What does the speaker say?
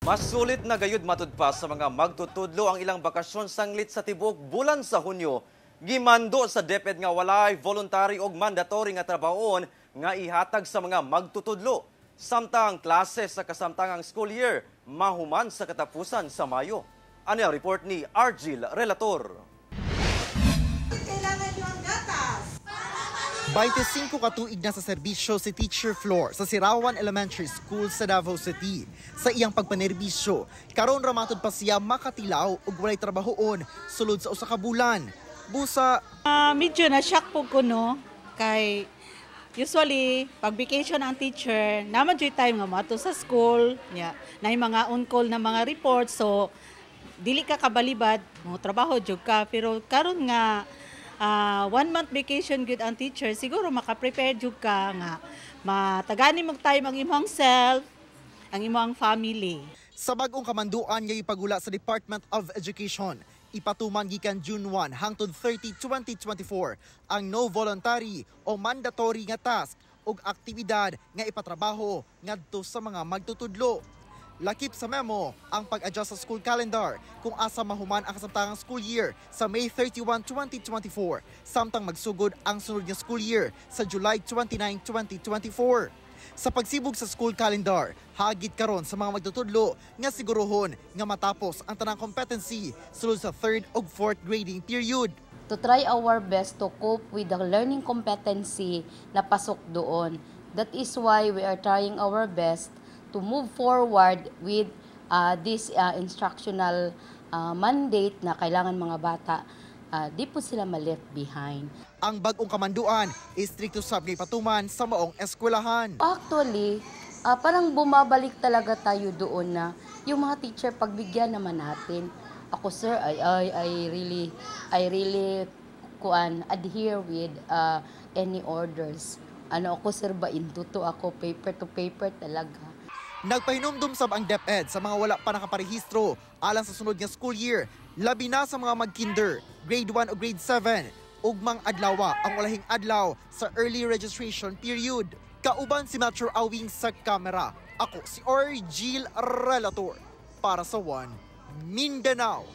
Mas sulit na gayud matud pa sa mga magtutudlo ang ilang bakasyon sanglit sa tibuok bulan sa Hunyo. Gimando sa DepEd nga walay voluntary og mandatory nga trabahoon nga ihatag sa mga magtutudlo. Samtang klase sa kasamtangang school year mahuman sa katapusan sa Mayo. Ano ang report ni Argil Relator? Kailangan nyo ang gatas. 25 ka tuig na sa serbisyo si Teacher Flor sa Sirawan Elementary School sa Davao City. Sa iyang pagpanerbisyo, karon ra matud pa siya makatilaw og walay trabahoon sulod sa usa ka bulan. Busa, Medyo na-shock po ko, no? Kay usually, pag vacation ang teacher, naman joy time nga moadto sa school, nya, na mga on-call na mga reports, so dili ka kabalibad, mo trabaho jud ka, pero karon nga one month vacation gud ang teacher, siguro maka-prepare jud ka nga matagani mong time ang imong self, ang imong family. Sa bag-ong kamanduan nga ipagula sa Department of Education, ipatuman gikan June 1 hangtod 30, 2024 ang no voluntary o mandatory nga task ug aktibidad nga ipatrabaho ngadto sa mga magtutudlo. Lakip sa memo ang pag-adjust sa school calendar kung asa mahuman ang kasamtangang school year sa May 31, 2024, samtang magsugod ang sunod nga school year sa July 29, 2024. Sa pagsibog sa school calendar, hagit karon sa mga magtutudlo nga siguruhon nga matapos ang tanang competency sulod sa third ug fourth grading period. To try our best to cope with the learning competency na pasok doon. That is why we are trying our best to move forward with this instructional mandate na kailangan mga bata, di po sila ma-left behind. Ang bag-ong kamanduan, istrikto sab nga ipatuman sa maong eskwelahan. Actually, parang bumabalik talaga tayo doon na yung mga teacher, pagbigyan naman natin. Ako, sir, I really kuan, adhere with any orders. Ano ako, sir, ba intuto ako, paper to paper talaga. Nagpahinumdum sab ang DepEd sa mga wala pa nakaparehistro alang sa sunod nga school year, labi na sa mga mag-kinder, grade 1 o grade 7, ugmang adlawa ang ulahing adlaw sa early registration period. Kauban si Metro Awing sa kamera. Ako si Orgil Relator para sa One Mindanao.